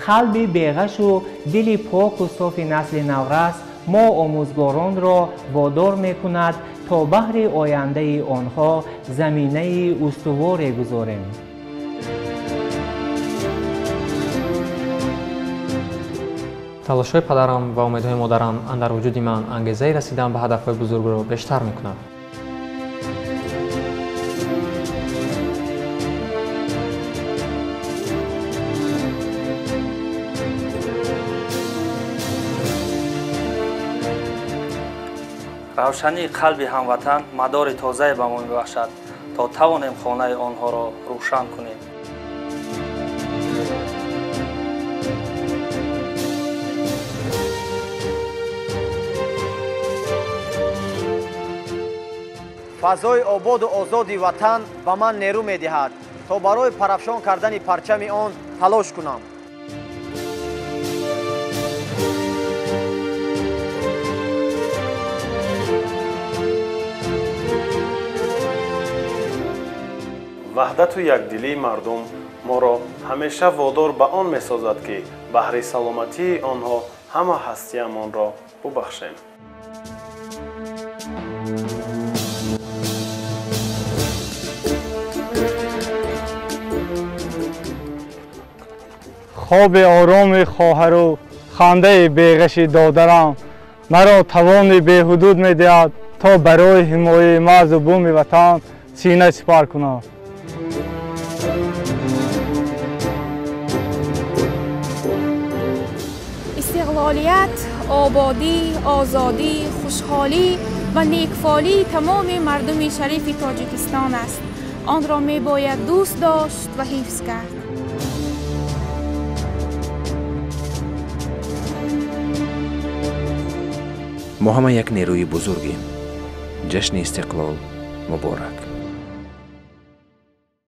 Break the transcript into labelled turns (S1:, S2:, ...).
S1: Қалби беғашу дили поку софи насли наврас мо омӯзгоронро водор мекунад, то баҳри ояндаи онҳо заминаи устуворе гузорем.
S2: Талошҳои падарам ва умедҳои модарам андар вуҷуди ман ангезаи расидан ба ҳадафҳои бузургро бештар мекунад.
S3: Равшании қалби ҳамватан мадори тозае ба мо мебахшад, то тавонем хонаи онҳоро рӯшан кунем.
S4: Фазои ободу озоди ватан ба ман нерӯ медиҳад, то барои парафшон кардани парчами он талош кунам.
S5: Ваҳдату якдилии мардум моро ҳамеша водор ба он месозад, ки баҳри саломатии онҳо ҳама ҳастиямонро бубахшем.
S6: Хоби ороми хоҳару хандаи беғаши додарам маро тавони беҳудуд медиҳад, то барои ҳимояи марзу буми ватан сина сипар кунам.
S7: Истиқлолият, ободӣ, озодӣ, хушҳолӣ ва некфолии тамоми мардуми шарифи Тоҷикистон аст. Онро мебояд дӯст дошт ва ҳифз кард.
S8: Мо ҳама як нерӯи бузургем. Ҷашни истиқлол муборак.